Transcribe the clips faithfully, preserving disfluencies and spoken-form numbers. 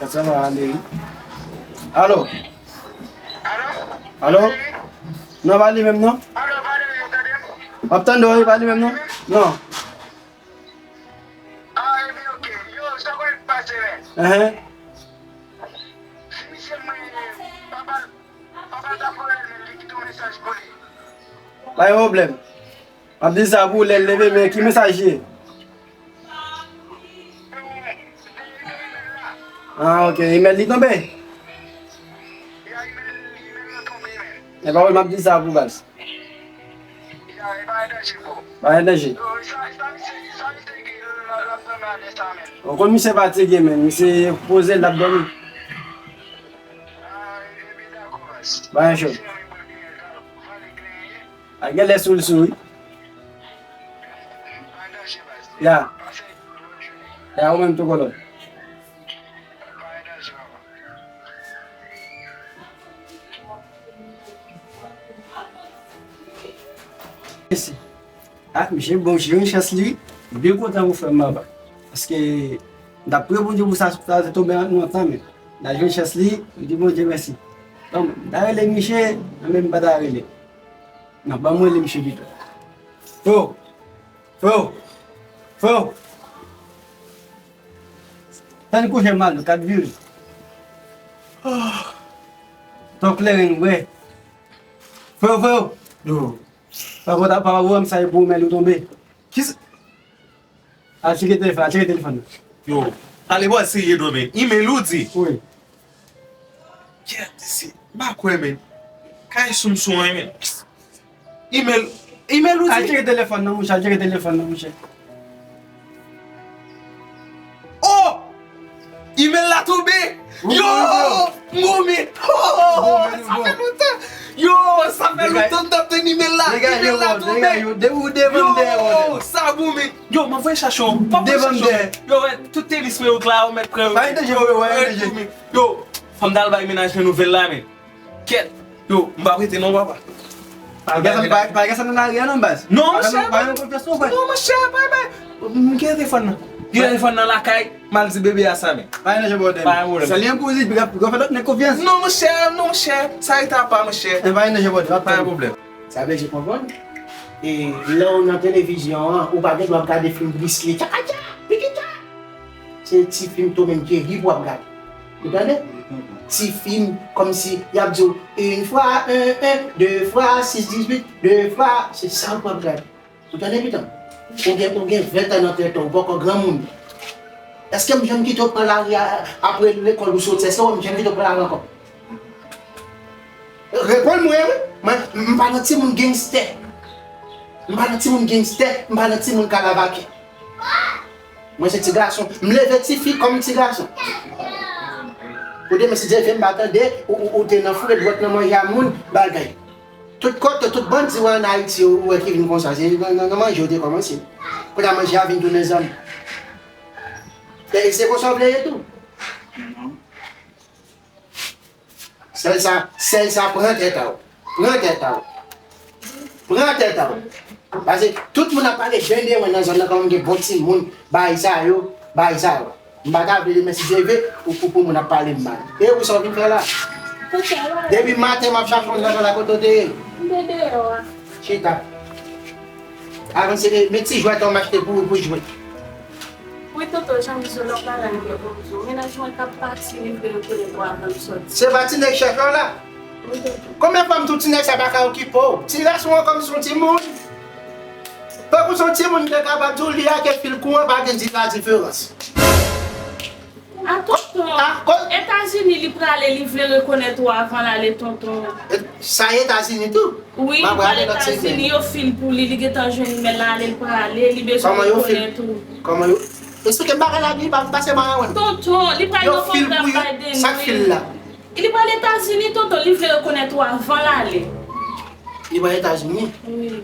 Sa va ale wi. Alo? Alo? Non, pa li menm non. Alo, pa li menm, tande m? M ap tande w wi, pa li menm non. Non. Ah, epi, ok. Yo, sa konnen k pase, men. Enhen. Misye mwen, papa, papa l t ap rele l, men li kite yon mesaj pou li. Pa gen pwoblèm. M ap di sa pou ou lè l leve, men ki mesaj ye? Ah, ok. Imèl li tonbe? Ya, imèl, imèl lan tonbe, men. E pa wè, m ap di sa pou baz. Ya, e pa gen danje, bro. Pa gen danje. Yo, sa, sa misye, sa misye gen la, l ap dòmi atè sa, men. Ou konn misye fatige, men. Misye poze l, l ap dòmi. Ah, epi dakò, baz. Pa gen cho. Misye renmen bwè biyè, l ap vale grenyen. A, genlè sou l sou, wi. Ya. Ya, ou menm tou, kolòn. Mèsi. Ah, misye bon, misye jwenn chans li, wi. M byen kontan pou frè m, papa. Paske m t ap priye Bondye pou sa, sa te tonbe nan tan, men l jwenn chans li, m di Bondye mèsi. Bon, m ta rele misye, men m pa ta rele. Non, ban mwen rele misye pito. Freo! Freo! Freo! Tann kou fè mal, kat vire. Tan kleren, wè. Freo, freo! Yo. Papa, papa, papa, sa e pou ou, men li tonbe. Kisa? Al tcheke telefòn, al tcheke telefòn nan. Yo, ale bò serye non, men. Imèl ou di? Wi. Kèt, se, m pa kwè, men. Kay sou m sou an, men. Imèl, imèl ou di? Al tcheke telefòn nan, monchè, al tcheke telefòn nan, monchè. Oh! Imèl la tonbe! Yo! Moman! Oh! Sa fè lontan! Yo! Sa fè lontan m t ap tann imèl la! Imèl la tonbe! Yo! Sa bon, men! Yo, m ap voye chache w! M ap voye chache w! Yo, wè, tout tenis mwen yo la, ou mèt pran yo! Yo! Fò m t al bay mennaj mwen nouvèl la, men! Kèt! Yo, m p ap rete non, papa. Pa gen sa, pa, pa gen sa nan lari a non, baz. Non, monchè, pa gen konfyans non, frè. Non, monchè, pa, pa. M gen telefòn nan. Gen telefòn nan lakay, m al di bebe a sa, men. Pa gen danje, bòdè. Pa gen pwoblèm. Sa li an pou li, li ap fè lòt nèg konfyans. Non, monchè, non, monchè. Sa rete apa, monchè. Pa gen danje, bòdè. Pa gen pwoblèm. Sa vle di konprann? E lè w nan televizyon an, ou pa gen dwa ap gade fim Bruce Lee. Tchakatcha! Pikicha! Se ti fim Tom and Jerry pou w ap gade. Ou tande? Ti fim kòmsi y ap di w, une fois un, un, deux fois six, dix-huit, deux fois, se sa w ap gade. Ou tande, pitan? Ou gen, ou gen ven tan nan tèt ou, ou poko granmoun. Èske m janm kite w pran lari a, apre lekòl ou soti? Èske w wè m janm kite w pran lari ankò? Reponn mwen, wi. Mwen, m pa nan timoun gangstè. M pa nan timoun gangstè, m pa nan timoun kalavake. Mwen se ti gason. M leve tifi kòm ti gason. Pou demen, si Dye vle, m pa tande ou, ou, ou te nan foure dwèt nan manje a moun, bagay. Tout kote, tout bandi w an Ayiti, ou wè ki vin konsa, se nan, nan, nan manje yo te kòmanse. Kounye a manje a vin tounen zam. E se konsa w vle ye tou. Sèl sa, sèl sa, pran tèt a w. Pran tèt a w. Pran tèt a w. Paske tout moun ap pale bendewen nan zòn nan, kòm gen bon timoun, bagay sa yo, bagay sa yo. M pa ta vle demen si Dye vle, ou pou, pou moun ap pale m mal. E ou sa w vin fè la? Depi maten m ap chache w nan zòn la, kote w te ye? M te deyò a. Chita. Avanse, e, men ti jwèt an m achte pou ou pou jwe. Wi, tonton, jan m di w la, w pa la, mennaj mwen k ap pati, li vle rekonèt ou avan l sòti. Se pa ti nèg chèf la w la? Wi, tonton. Konbyen fwa m di w ti nèg sa pa ka okipe w? Ti gason an kòmsi w timoun. Tankou se yon timoun m te kapab di w, li ak fil kou an pa gen di la diferans. A tonton, Etazini li prale, li vle rekonèt ou avan l ale, tonton. Sa Etazini tou? Wi, li prale Etazini, yo fil pou li, li gentan jwenn imèl la, ale l prale, li bezwen rekonèt ou. Kòman yo? Eksplike m bagay la byen, pa m pase marenn. Tonton, li pral nan kontra Biden, wi. Sa k fil la? Li pral Etazini, tonton, li vle rekonèt ou avan l ale. Li pral Etazini? Wi.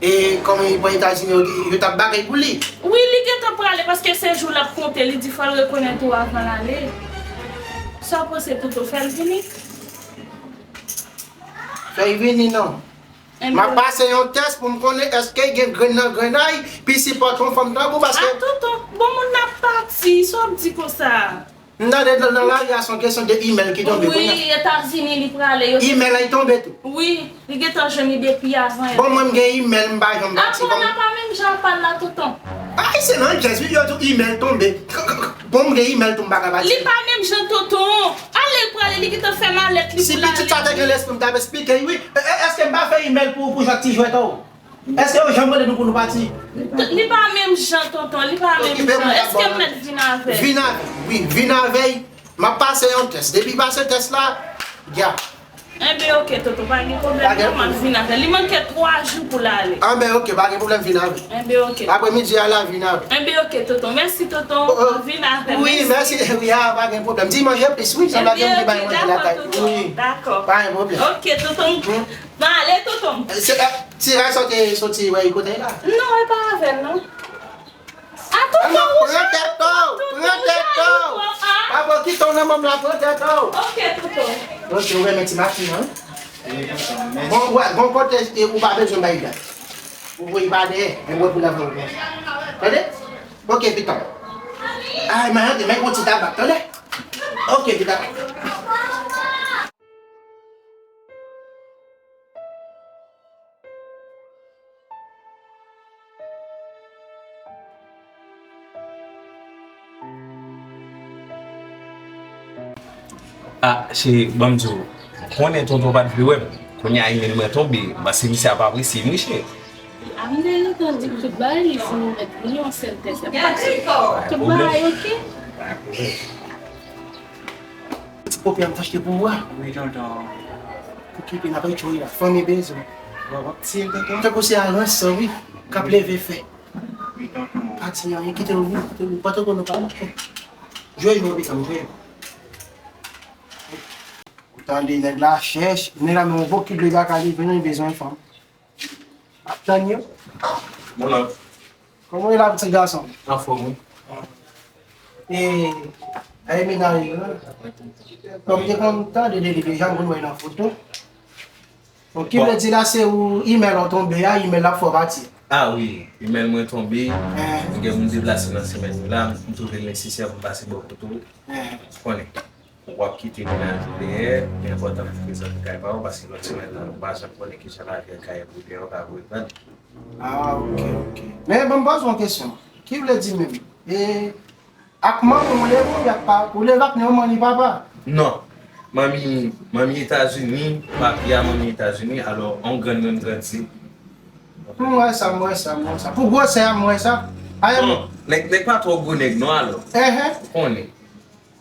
E kòman li pral Etazini, yo, yo t ap bagay pou li? Wi, li gentan prale, paske se jou l ap konte, li di fò l rekonèt ou avan l ale. Sa w panse, tonton, fè l vini? Fè l vini, non. M ap pase yon tès pou m konnen èske gen grenn nan grenn ay, pi sipòte yon fanm tankou, paske. A, tonton, bon moun nan pati, sa w ap di konsa? M tande nan, nan lari a, se yon kesyon de imèl ki tonbe kounye a. Wi, Etazini li prale, yo. Imèl la, li tonbe tou. Wi, li gentan jwenn li depi avan yè. Bon, mwen, m gen imèl, m pa janm pati. Apre, kòm nan pa menm jan pa l la, tonton. Ay, se nan jès, wi, yo di w imèl tonbe. Bon, m gen imèl tou, m pa ka pati. Li pa menm jan, tonton. Ale, l prale, li gentan fè malèt li pou l ale. Si pitit sa te gen lespri, m t ap esplike l, wi. E, e, èske m pa fè imèl pou, pou Jacques Ti Jwèt ou? Èske yo janm rele nou pou nou pati? Li pa menm jan, tonton, li pa menm jan. Èske m mèt vin avè l? Vin avè l, wi, vin avè l. M ap pase yon tès. Depi pase tès la, ya. Enben, oke, tonton, pa gen pwoblèm, non, m ap vin avè l. Li manke twa jou pou l ale. Enben, oke, pa gen pwoblèm, vin avè l. Enben, oke. Aprè midi a la, vin avè l. Enben, oke, tonton. Mèsi, tonton. Vin avè l. Wi, mèsi. Wi, a, pa gen pwoblèm. Di manje plis, wi. Sanble ke m te bay manje lakay. Wi. Dakò, tonton. Pa gen pwoblèm. Oke, tonton. M ale, tonton. Se, eh, ti ray sa w te soti wè li kote l la? Non, e pa avè l, non. A, tonton, ou jere, pran tèt ou, pran tèt ou. Papa, kite w nan manm la, pran tèt ou. Oke, tonton. Oke, ou renmen ti machin an? Wi, tonton, mèsi. Bon, wè, bon kote, e, ou pa bezwen bay dat. Ou voye pa dèyè, men wè pou lave ou konsa. Tande? Oke, pitan. Ay, mayande, men yon ti tabak, tande? Oke, pitan. A, cheri, ban m di w, m konnen tonton pa t vle wè m. Kounye a, imèl mwen tonbe, m panse misye ap apresye m, wi, cheri. A, m te gentan di w tout bagay, li fin mèt vini yon sèl tès ap pase. Tout bagay oke? Ti kopi a m t achte pou ou a. Wi, tonton. Pou ki pi n ap retire la. Fanmi bezwen. W ap tiye l, tonton. Tankou se a ranson, wi. K ap leve fè. Wi, tonton. Pa tiye anyen, kite l, wi, kite l, wi. Pantalon nou pa mache. Jwe nou, pitan, jwe. Ou tande nèg la chèch, nèg la men yon bokit dlo li pa ka leve non, li bezwen fanm. Ap tann yo. Mon oncle. Kòman w ye la, pitit gason? Anfòm, wi. E, ay, menaj ou, non? Kòm te konn tande de li deja, m konn wè l nan foto. Bon, ki vle di la, se ou imèl ou tonbe a, imèl la fè w pati. A wi, imèl mwen tonbe. Eh. Gen moun deplase nan semèn yo la, m twouve l nesesè pou m pase bò kote w. Eh. Konnen. W ap kite menaj ou dèyè, li enpòtan pou prezante kay pa w, paske lòt semèn nan, nou pa janm konnen kijan lavi an ka evolye, w ka reprann. A, oke, oke. Men, ban m poze w yon kesyon. Ki vle di menm? E ak manman w leve w, y ap pa, ou leve ak non manmi papa? Non. Manmi, manmi Etazini, papi a manmi Etazini, alò, yon grann mwen m grandi. M wè sa, m wè sa, m wè sa. Pou gwosè a, m wè sa. Ayen. Bon, nèg, nèg pa twò gwo nèg non, alò. Enhen. Ou konnen.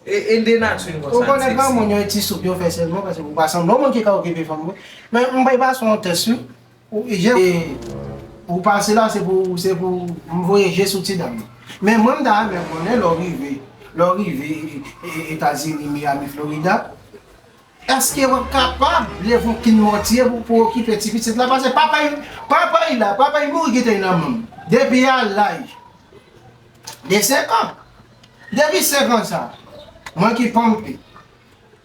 E, e de nati konsa. Ou konnen granmoun yo e ti soup yo fè sèlman, paske ou pa sanble yon moun ki ka okipe fanm, wi. Men m bay pa sou yon tès, wi. Ou, je, e, ou pase la, se pou, se pou m voye je sou ti dam nan. Men mwen, m ta renmen konnen lè w rive, lè w rive, e, e, Etazini, Miami, Florida, èske w ap kapab leve yon kin mòtye pou, pou okipe ti pitit la? Paske papa l, papa l la, papa l mouri kite l nan manm. Depi a laj de senk an. Depi senk an sa, mwen ki panpe,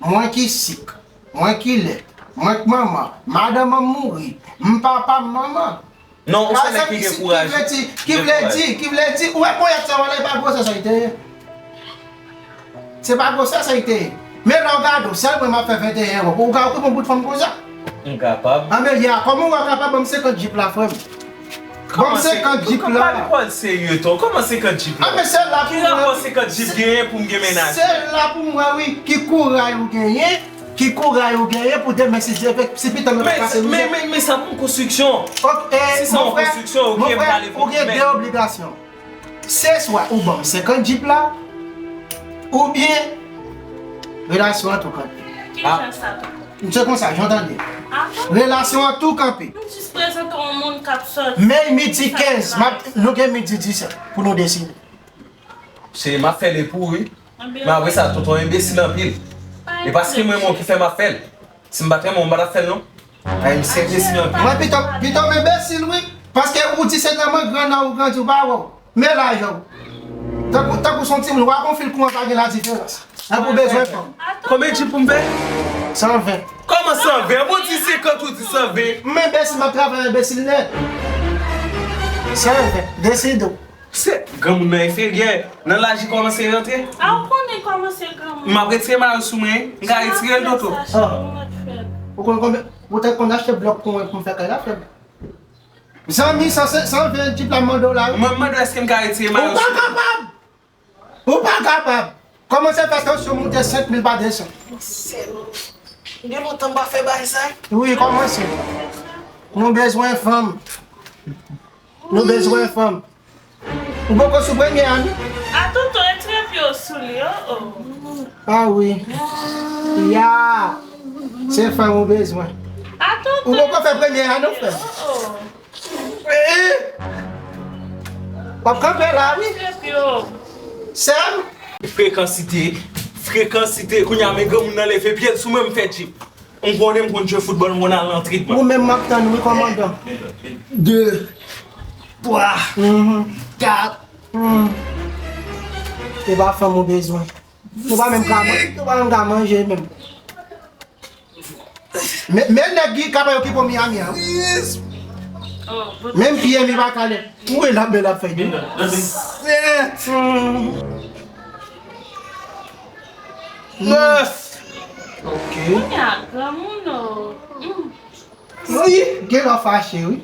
mwen ki sik, mwen ki lèd, mwen k manman, madanm an mouri, m papa, m manman. Non, ou se nèg ki gen kouraj. Ki vle di, ki vle di, ki vle di, ou wè ponyèt sa w la, e pa gwosè sa l te ye. Se pa gwosè sa l te ye. Men lè w gade w, sèl mwen m ap fè venteyen an, ou ka okipe yon bout fanm konsa? M kapab. Anben, ya, kòman w a kapab ban m senkant jip la, frè m? Ban m senkant jip la. Kòman se, kòman, pale pawòl serye, Ton. Kòman senkant jip la? Anben, se la pou mwen. Ki rapò senkant jip genyen pou m gen menaj? Se la pou mwen, wi. Ki kouraj ou genyen? Ki kouraj ou genyen pou demen si Dye vle, si pitit nou pase mizè? Men, men, men, men sa pou m konstriksyon. Ok, eh, si sa yon konstriksyon, ok, m prale pou ou. Ou gen de obligasyon. Se swa ou ban m senkant jip la, oubyen relasyon an tou kanpe. Ki jan sa tou? M se konsa, jan w tande. A bon? Relasyon an tou kanpe. M jis prezante yon moun k ap sòti. Men midi kenz, m ap, nou gen midi disèt pou nou deside. Se, m ap fè l pou ou, wi. Men apre sa, tonton enbesil anpil. E paske mwen, mwen ki fè m ap fè l. Si m pa t renmen w, m pa t ap fè l, non. Ay, misye enbesil anpil. Mwen pito, pito m enbesil, wi. Paske ou di se nan mwen grann nan ou grandi, ou pa wè w. Men laj ou. Tankou, tankou se yon timoun, w a gon fil kouran pa gen ladiferans. Epi ou bezwen fanm. Konbyen jip pou m fè? San ven. Kòman san ven? Bon, di senkant ou di san ven. M enbesil, m ap travay enbesil nèt. San ven, deside w. Se granmoun nan enferyè. Nan laj li kòmanse rantre. A, ou konnen kòman se granmoun. M ap retire mayo sou mwen, wi. M ka retire l, tonton. Sa, cheri, ou mèt fè l. Ou konn konbyen, ou te konn achte blòk pou mwen pou m fè kay la, frè m? Zanmi, san, san ven jip la m mande w la, wi. Mwen, m mande w èske m ka retire mayo sou mwen. Ou pa kapab! Ou pa kapab! Kòmanse fè tansyon moute senk mil pa desann. Sèl. Gen lontan m pa fè bagay sa. Wi, kòmanse. Nou bezwen fanm. Nou bezwen fanm. Ou poko sou premye a, non? A, tonton, retire pye w sou li, o, o. A wi. Ya. Se fanm ou bezwen. A, tonton, ou poko fè premye a, non, frè m? O, o. W ap kanpe la, wi. Sè m. Frekansite, frekansite, kounye a men granmoun nan leve pye l sou mwen, m fè jip. M konnen m konn jwe foutbòl, m konn al nan tribòn. Ou menm m ap tann, wi, kòmandan. De, twa, kat. Se pa fanm ou bezwen. Nou pa menm ka man-, nou pa menm ka manje menm. Men, men nèg ki kapab okipe w Miami an. Menm pye m li pa kale. Ou wè l ap bèl ap fè de. Sèt. Nèf. Ok. Kounye a granmoun o. Wi, gen lè w fache wi.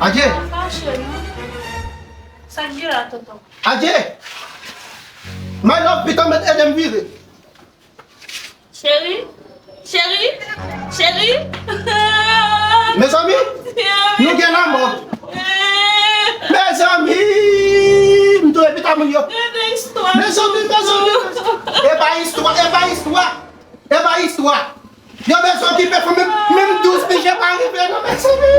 Adje. Pa fache non. Sa k gen la tonton? Adje. My love, pito mèt ede m vire. Cheri, cheri, cheri. Mezanmi, nou gen lanmò. Mezanmi, m touye pita moun yo. Mezanmi, mezanmi, mezanmi. E pa istwa, e pa istwa. E pa istwa. Yo bezwen okipe fanm, menm, menm douz pije pa rive non, mezanmi.